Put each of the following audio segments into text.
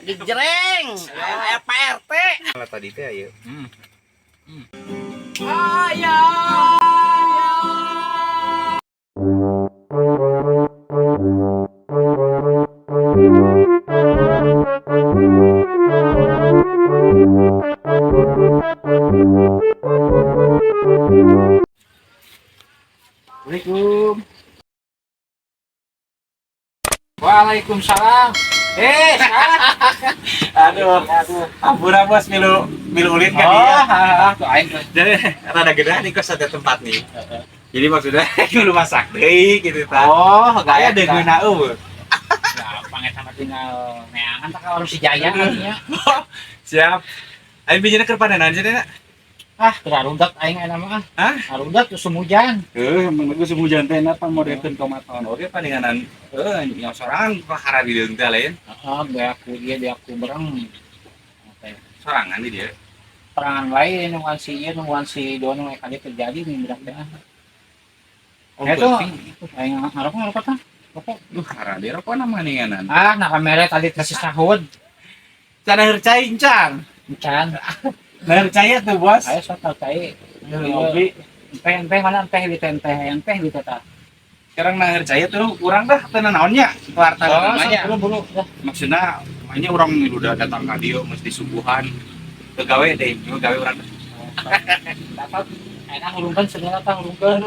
Dijreng. Aya Pak RT. Lah tadi teh aya. Aya. Assalamualaikum. Waalaikumsalam. Eh, Aduh, aduh. ampura bos milu milu ulin kan Oh, dia. ah, tuh aing tuh. Jadi rada gede nih kos ada tempat nih. Jadi maksudnya milu masak deui gitu tah. Oh, Aya gaya deungeuna eueuh. Gampang eta mah tinggal neangan tak warung si Jaya kan nya. Siap. Ayo bijina keur panenan cenah. Ah, keur arudat aing aya mah ah. Hah? Arudat musim hujan. Heuh, emang geus hujan teh na pan modelkeun tomat oge paninganan heuh nya sorangan perkara di deung teh lain. Heeh, beak ku ieu beak ku bereng. Teh. Sorangan di dia. Perangan lain nungguan si ieu nungguan si Dono eka dia terjadi nih budak teh. Ah. Oh, Eta penting. aing ngarokok ngarokok tah. Rokok. Duh, hara di rokok nama ninganan. Ah, nah kamera tadi kasih sahud. Cara hercai encan. Encan. Nah, hercai tuh, Bos. Ayo sok tau cai. Ngopi. Empeh empeh mana empeh di empeh empeh di teh. Sekarang nah hercai tuh kurang dah teu naonnya warta Oh, namanya. buru buru. Dah. Maksudnya namanya orang udah datang ka dieu mesti suguhan. Teu gawe deh, cuma gawe urang. Dapat enak hurungkeun segala tah hurungkeun.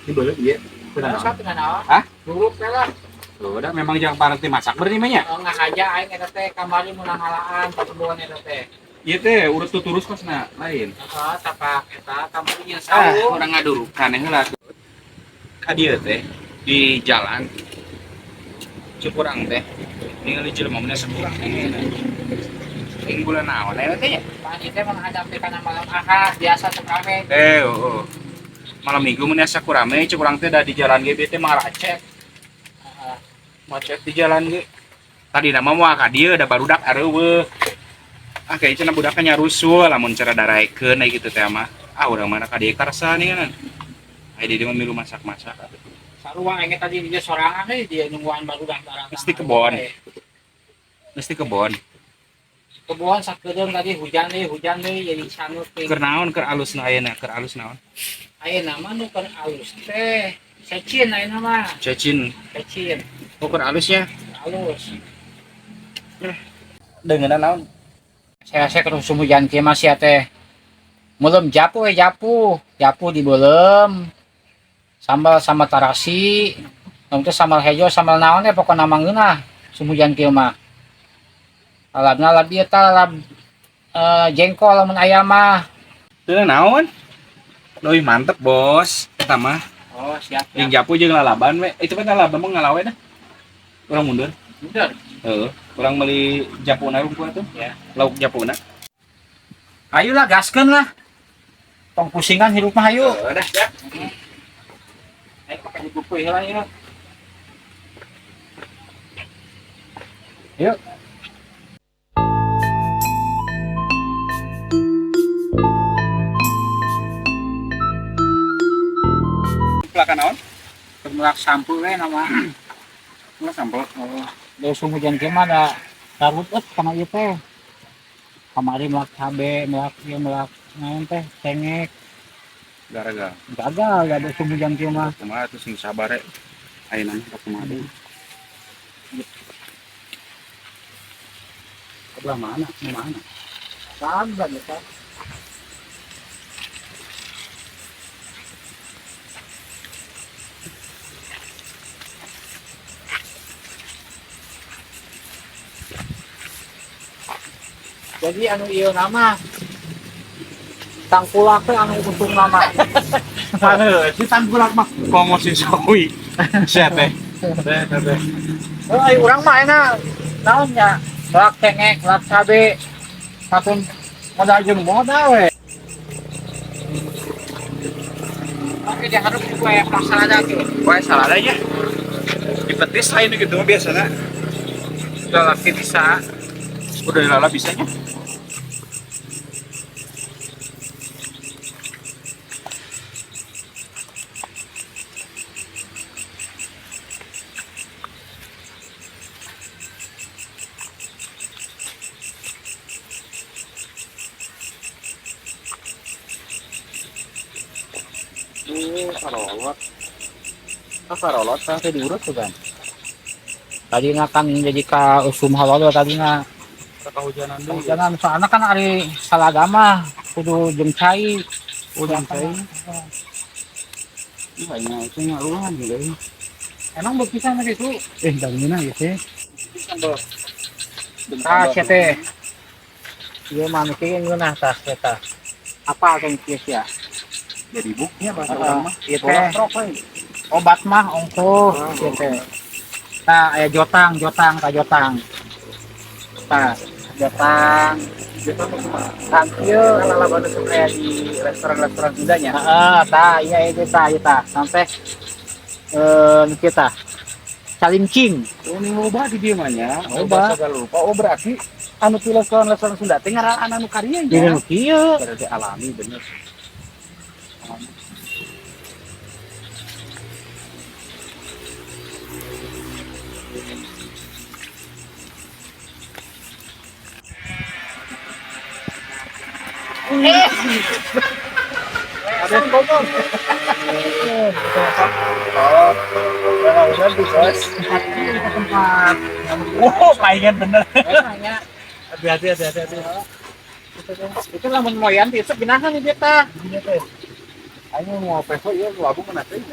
Di beuleut ieu. Terus apa naon? Hah? Huruf teh lah. Udah memang jangan parenti masak berarti mah nya. Oh, ngahaja aing eta teh kamari mun ngalaan patembuhan eta teh. Ieu teh urut tuturus kosna lain. Heeh, tapak eta kamari nya Ah, saung. urang ngadurukan heula tuh. Ka dieu teh di jalan Cukurang teh ningali jelema mun sakurang teh. Ing bulan naon aya teh nya? Pan ieu teh menghadapi kana malam Ahad biasa teu rame. Eh, oh, oh. Malam Minggu mun asa kurame cukurang teh da di jalan ge teh maracet. Heeh. Macet di jalan ge. Tadi nama moal ka dieu da barudak areuweuh. Ah kayaknya cenah budaknya nyarusul lamun cara daraekeun aya gitu teh mah. Ah urang mana ka dieu karsa nih kan. Aya di dieu mah milu masak-masak. Sarua aing tadi dia sorangan we dia nungguan barudak daratang. Mesti kebon. Mesti kebon. Kebon sakedeung tadi hujan deui jadi sanut teh. Keur naon keur alus nu ayeuna keur alus naon? Ayeuna mah nu keur alus teh. Secin ayeuna mah, Cecin. secin. Oh keur alusnya. Alus. Deungeunna naon? Saya keur musim hujan kieu mah sia teh. Meuleum japu we japu, japu dibeuleum. Sambal sama tarasi, lamun teh sambal hejo, sambal naon teh pokona mah ngeunah musim hujan kieu mah. Lalabna lalab ieu tah lalab jengkol lamun aya mah. Teu naon? Leuwih mantep, Bos. Eta mah Oh, siap. jeung japu jeung lalaban we. Itu kan lalaban mah ngalawe dah. Urang mundur. Mundur. Heeh, urang meuli japuna rungkul tuh. Ya. Lauk japuna. Ayolah gaskeun lah. Tong pusingan hirup mah ayo. Heeh, dah, ya. Ayo pakai buku heula ieu. Yuk. Pelakan naon? Melak sampo we nama. Melak sampo. Oh, langsung hujan kieu mah da tarut kana ieu teh. Kamari melak cabe, melak ieu melak naon teh, cengek. Gara-gara Gagal da musim hujan kieu mah. kumaha atuh sing sabar e. Ayeuna mah kumaha deui. Kebelah mana? Mana? Sabar ya, Pak. Jadi anu ieu nama tangkulak teh anu untung nama. Anu, si tangkulak mah komo si sawi. Sia teh. Teh teh. Oh, ai urang mah enak. Naon nya? Melak cengek, melak cabe. Satun modal jeung modal we. Oke, dia harus kue salada tuh. Kue salada nya. Dipetis lain gitu mah biasana. Udah lagi bisa. Udah dilala bisanya. Karolot. Ah, karolot tah teh diurut tuh kan. Tadi kan jadi ka usum halodo tadi na. Kahujanan deui. Hujanan soalna kan ari salada mah kudu jeung cai. Oh, jeung cai. Ih, nya itu nya ruan deui. Emang bepisan gitu. Eh, dangeuna ieu teh. Ah, sia teh. Ieu mah nu kieu ngeunah tah sia tah. Apa kan kieu sia? Jadi buknya bahasa urang mah. Ieu teh obat mah ongkoh ieu teh. Tah aya jotang, jotang, tah jotang. Tah, jotang. Jotang mah kumaha? Tah kieu Lalaban nu kayak di restoran-restoran Sundanya. Heeh, tah iya itu tah ieu tah. Sampai nu kieu tah. Calincing. Oh, ini loba di dieu mah nya. Loba. Segala lupa. Oh, berarti anu ti restoran-restoran Sunda teh ngaran anu karieu Jadi nya. nu kieu. Berarti alami bener. Oh, udah bos. Tempat. Wow, palingan bener. Biasanya Hati-hati, hati-hati, hati. itu lamun moyan itu binahan ieu tah. Ini teh. Aing mau peso ieu labu mana teh.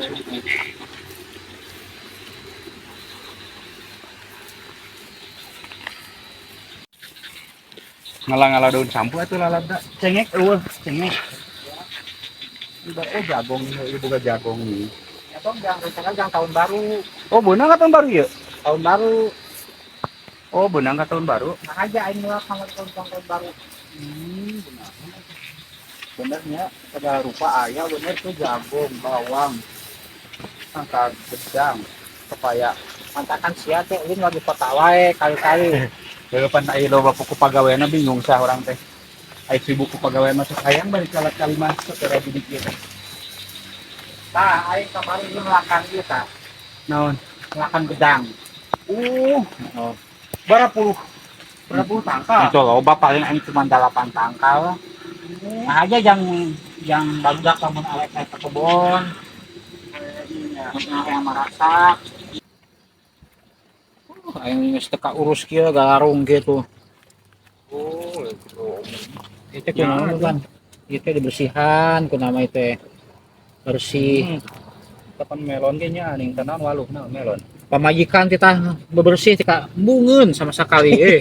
Ngala-ngala daun sampu atuh lalabda. Cengek eueuh, cengek. Oh, jagong ini, ieu boga jagong nih. Atau jangan rencana jangan tahun baru. Oh, beunang ka tahun baru ieu? Tahun baru. Oh, beunang ka tahun baru. Nah aja aing mulak sama tahun baru. Benar. Benernya segala rupa aya bener tuh jagung, bawang, tangka gedang, pepaya. Mantakan sia teh ulin lagi kota wae kali-kali. Depan aya loba ku pagaweana bingung sah orang teh. Aya sibuk ku pagawean mah hayang balik kalat kali mah secara bidik ieu teh. Tah aing kamari ieu melakan ieu tah. Naon? Melakan gedang. Oh. Berapa puluh tangkal? Itu loba paling aing cuma 8 tangkal. Nah aja yang barudak lamun arek ke kebon. Mun yang marasak. Aing geus teu urus kieu galarung gitu. Oh, gitu. Itu kunaon kan? Itu dibersihan kunaon itu bersih. Kapan melon ge nya aning tenan waluhna melon. Pamajikan kita bebersih tika bungeun sama sekali eh.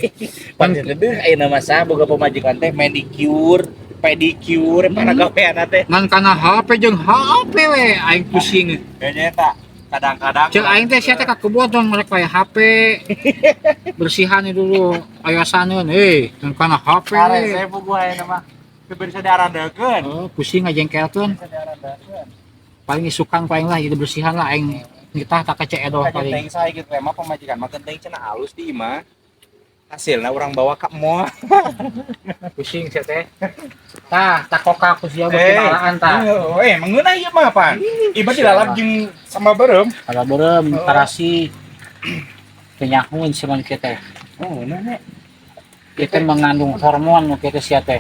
Pan deudeuh ayeuna mah sah boga pamajikan teh manicure, pedicure, para gaweana teh. Ngan kana HP jeung HP we aing pusing. Kayaknya eta kadang-kadang Cek aing teh sia teh ka kebon tong merek wae HP. Bersihan dulu ayasaneun eh ngan kana HP. Are saya puguh ayeuna mah. Teu bisa diarandekeun. Oh, pusing ngajengkelkeun. Bisa diarandekeun. Paling isukan paling lah gitu bersihan lah aing nitah tak kece edoh paling. Kajeng saya gitu emang pamajikan mah genteng cenah alus di imah. Hasilna urang bawa ka mall. Pusing sia teh. Tah, tak koka ku sia beuki balaan tah. Eh, mengeunah ieu mah pan. Iba dilalap jeung sambal beureum. Kalau beureum tarasi kenyahun si man kieu teh. Oh, ngeunah nya. Ieu teh mengandung hormon nu kieu teh sia teh.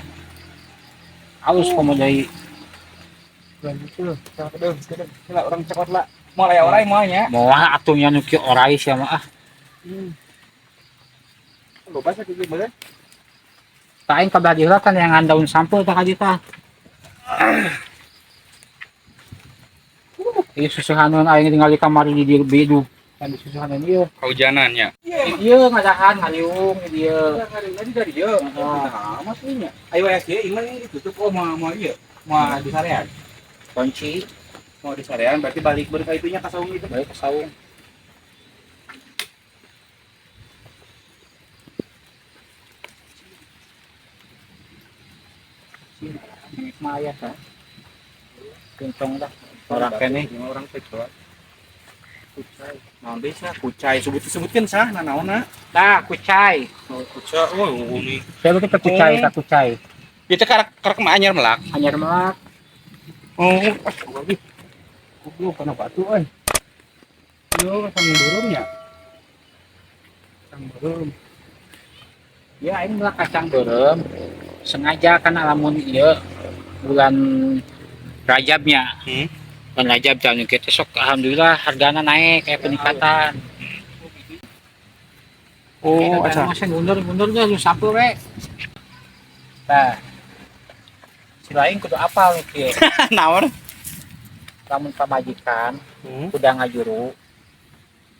Halus komo deui. Lah urang cekot lah. Moal aya orai moal nya. Moal atuh nya nu kieu orai sia mah ah. Loba sakieu bener. Tah aing kabelah diheula kan yang daun sampeu tah ka dieu tah. Ieu susuhaneun aing ningali kamari di dieu bidu. Kan disusuhaneun ieu. Kahujanan nya. Ieu ngadahan ngaliung di dieu. Ngaliung di dieu. Nah, amat nya. Ayo aya kieu imah ditutup oh moal moal ieu. Moal di sarean. Kunci Mau di sarean berarti balik berka itunya ka saung itu. balik ke saung. Maya kan. Kencong dah. Orang kene orang teh. Kucai. Naon deui sah kucai sebut-sebutkeun sah nanaonna. Tah kucai. Oh, kucai. Oh, ini. Saya lupa kucai, tak kucai. Ieu teh karak karak mah anyar melak. Anyar melak. Oh, lagi. Goblok kana batu euy. Yo, kacang beureum nya. Kacang beureum. Ya aing melak kacang beureum. Sengaja kan lamun ieu bulan Rajabnya. Bulan Rajab tahun kita sok alhamdulillah hargana naik kayak peningkatan. Oh, aca. Masa mundur mundur dah lu sapu we. Nah. Si lain kudu apal nih kieu. Naon? Lamun pamajikan udah ngajuru.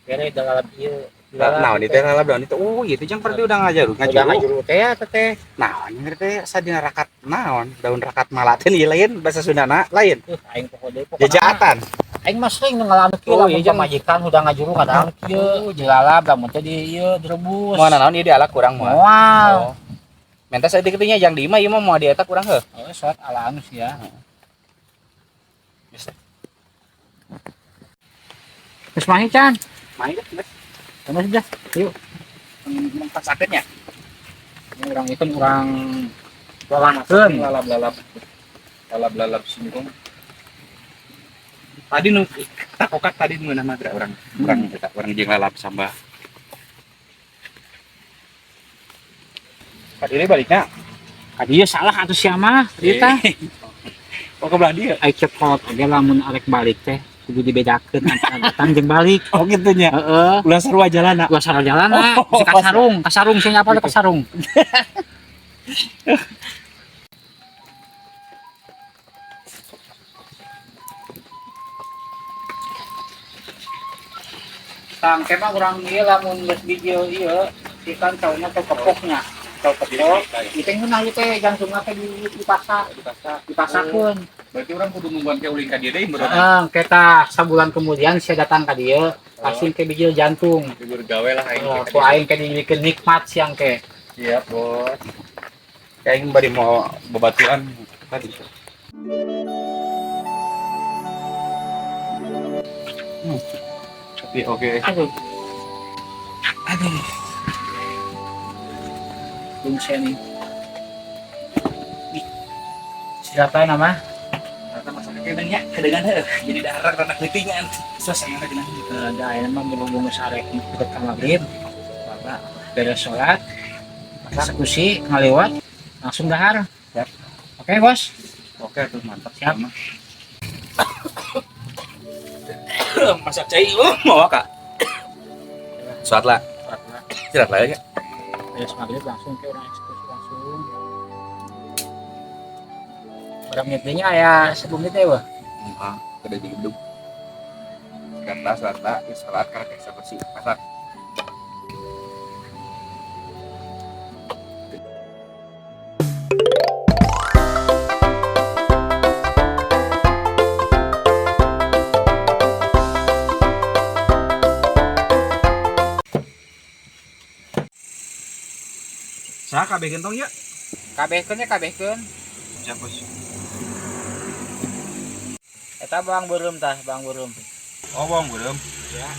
Bere dalam ieu. Naon itu lalap daun itu. Oh, itu jang berarti udah ngajaru, Udah ngajuru. ngajuru teh ya teh. Naon ini teh sadina rakat naon? Daun rakat malaten ieu lain bahasa Sundana lain. Aing pokok deui pokokna. Jajaatan. Aing mah sering ngalamin kieu Oh, lamun iya, Jang. pamajikan udah ngajuru kadang kieu dilalap lamun teh di ieu direbus. Moal naon ieu dialak kurang moal. Moal. Oh. Menta saeutik nya jang di imah ieu mah moal di eta kurang heuh. Oh, sholat ala anu sih ya. Bisa. Terus mahi Chan. Main deh, geus. Terus udah. Yuk. Masakeun nya. Ini orang itu orang lalanakeun. Lalap-lalap. Lalap-lalap singkong. Tadi nu takokat tadi nu nama orang orang eta orang jeung lalap sambah. Tadi baliknya. Kadieu salah atuh sia mah, ieu tah. Oh, ke belah dia. Ai cepot oge lamun arek balik teh kudu dibedakeun antara datang jeung balik. Oh gitu nya. Heeh. Ulah sarua jalana. Ulah sarua jalana, Oh, si kasarung, kasarung sing apa kasarung. Tang mah urang ieu lamun geus bijil ieu, ikan tauna teh kepoknya. Tau kepok, itu ngeunah ieu teh jantungna teh dipasak, dipasakeun. Berarti orang kudu nungguan ke ulin ka dieu deui berarti. Heeh, kita sebulan kemudian saya datang ka dieu, pasti ke bijil jantung. Libur gawe lah aing. Oh, ku aing ke dibikin nikmat siang ke. Siap, Bos. Aing bari mau bebatuan tadi. Tapi oke. Aduh. Aduh. Bungse nih. Siapa nama? Ternyata masak kedengan kedengan heuh. Jadi daharak rada leutingan. Suasana geunah. Ada ayeuna mah berhubung geus arek deket ka maghrib. Bapak beres sholat, eksekusi ngaliwat langsung dahar. Siap. Oke, Bos. Oke, tuh mantap. Siap. Masak cai, mau Kak. Sholat lah. Istirahat lah ya. Beres maghrib langsung ke orang eksekusi langsung. Berapa menitnya ya 10 menit ya, Wah? Ah, kada di gedung. Sholat lah, sholat karena eksekusi masak. Saya kabeh gentong ya. Kabehkeun ya kabehkeun. Siap, Bos. Eta bawang beureum tah, bawang beureum. Oh, bawang beureum. Ya.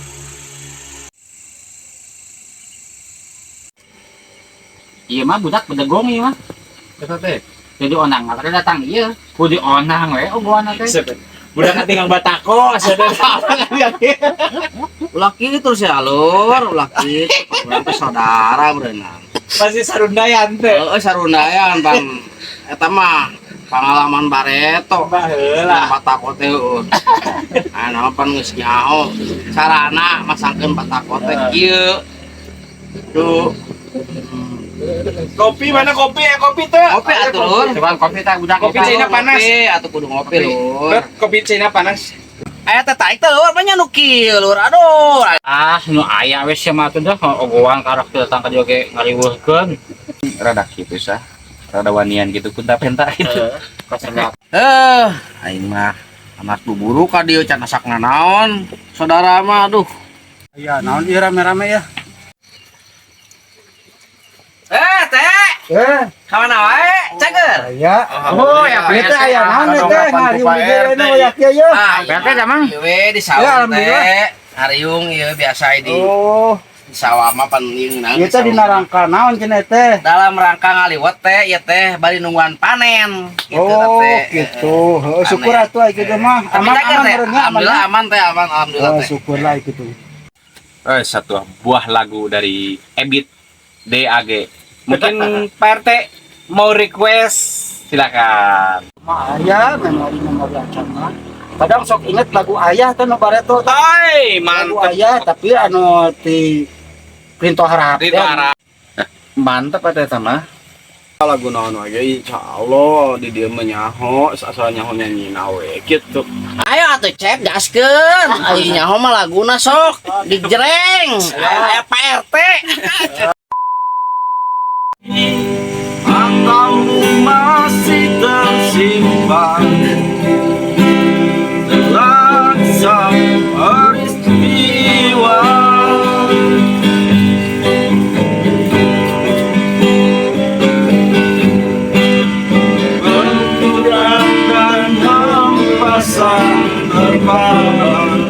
Iya mah budak bedegong ieu mah. Eta teh. Jadi onang mah datang ieu. Kudu onang we ogoan teh. Budak tinggal batako, Ulah kieu terus ya lur, ulah kieu. Urang teh saudara berenang. Masih sarundayan teh. Heeh, sarundayan pan eta mah pengalaman bareto. Baheula. Batako teh heueuh. Ah, nama pan geus nyaho. Sarana masangkeun batako teh kieu. Duh. Kopi mana kopi ya kopi teh? Kopi atuh lur. Coba kopi teh budak Kopi Cina panas. Kopi atuh kudu ngopi lur. Kopi Cina panas. Aya teh taik teh lur, banyak nu kieu lur. Aduh. Ah, nu aya we sia mah atuh dah ogoan karakter datang ka dieu ge ngariweuhkeun. Rada kitu sah. Rada wanian gitu pun tak penta gitu. Kasengat. Eh, aing mah anak buburu ka dieu can asakna naon. Saudara mah aduh. Iya, naon ieu rame-rame ya? Eh, teh. Eh, Kamana wae? Cager. aya. Oh, ya Ieu teh aya naon ieu teh ngariung di dieu nu aya kieu ye. Ah, Berarti damang. Ieu we di Ya, sawah alhamdulillah. teh. Hariung ieu biasa di Oh, di sawah mah pan ieu ngeunang ieu di teh sawah. dina rangka naon cenah teh? Dalam rangka ngaliwet teh ieu teh bari nungguan panen gitu Oh, teh. gitu. Heuh, syukur atuh aya kitu mah. Tapi Aman cager aman teh. meureun nya aman. Alhamdulillah aman teh aman alhamdulillah Oh, teh. syukurlah gitu. Satu buah lagu dari Ebit DAG. Mungkin Pak RT mau request silakan. Mah aya memori-memori acan mah. Kadang sok inget lagu ayah teh nu bareto teh. Hai, Lagu mantep. ayah tapi anu ti Rinto Harahap. Rinto Harahap. Mantep atuh eta mah. Lagu naon wae ge insyaallah di dieu mah nyaho asal nyaho nyanyina we kitu. Ayo atuh Cep gaskeun. Ari nyaho mah laguna sok dijreng. Aya Pak RT. Atau masih tersimpan terlaksa peristiwa. Benturan dan hempasan terbang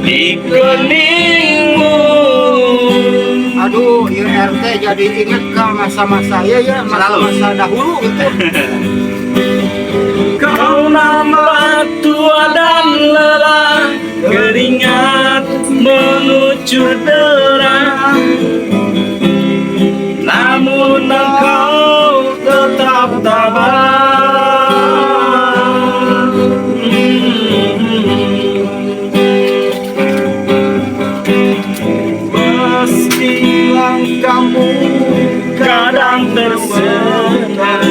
Di keningmu. Aduh, ieu RT jadi inget ke masa-masa ya ya, masa-masa dahulu gitu. Kau nampak tua dan lelah, keringat mengucur deras. Namun engkau tetap tabah. Meski langkahmu Kadang tersentak,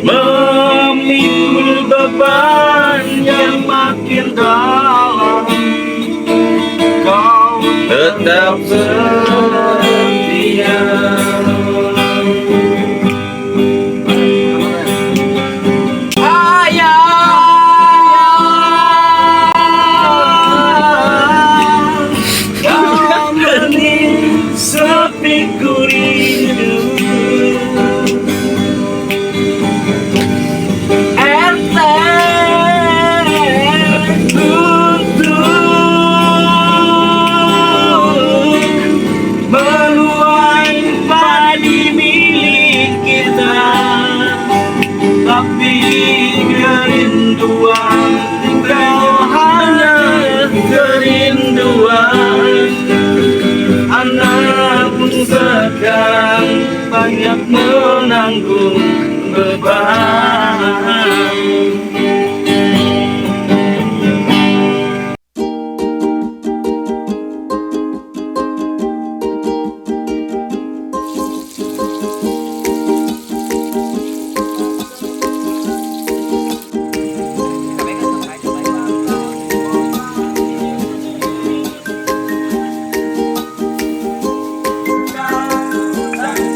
memikul beban yang makin dalam, kau tetap setia. Ayah, kau mening sepi ku rindu. RT untuk menuai padi milik kita, tapi kerinduan tinggal hanya kerinduan. Anak pun sekarang banyak menanggung beban.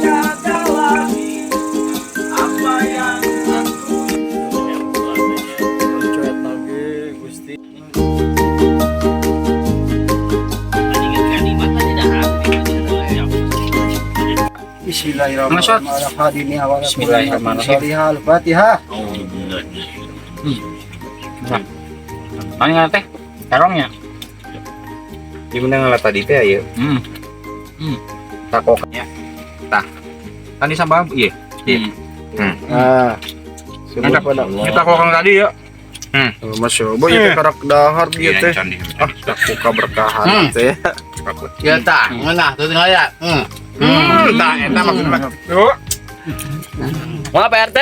Jaga lagi apa yang aku Cuet lagi Gusti. Bismillahirrahmanirrahim. Bismillahirrahmanirrahim. Al-Fatihah. Mana nggak teh? Terongnya. Gimana ngalah tadi teh ya? Takoknya. Tah. Tadi sama iya. Iya. Ah. Mantap. Kita kokang tadi ya. Masya Allah, ieu teh karak dahar ieu teh. candi. Ah, buka berkahan teh. Ya tah, ngeunah tuh tinggal ya. Tah eta maksudna. Yuk. Wah, Pak RT.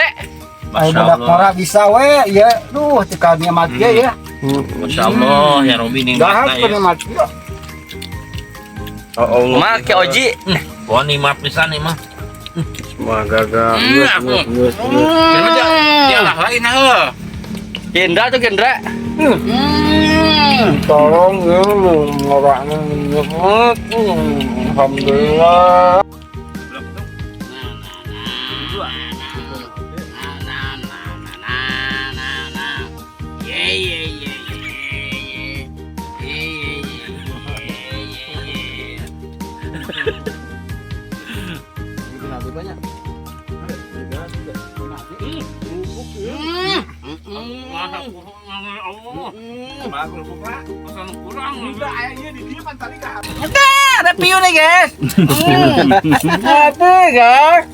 Ayo budak ngora bisa we, ya. Duh, teu ka mati ya. Masya Allah, ya Robi nih Dahar teu mati. Oh Allah. Mah ke Oji. Wah, nikmat pisan nih mah. Wah, gagal. Aku. Dia lah lain heuh. Gendra tuh Gendra. Tolong ya lu ngoraknya. Alhamdulillah. Ye ye ye ye ye ye ye. Review nih guys. Apa guys?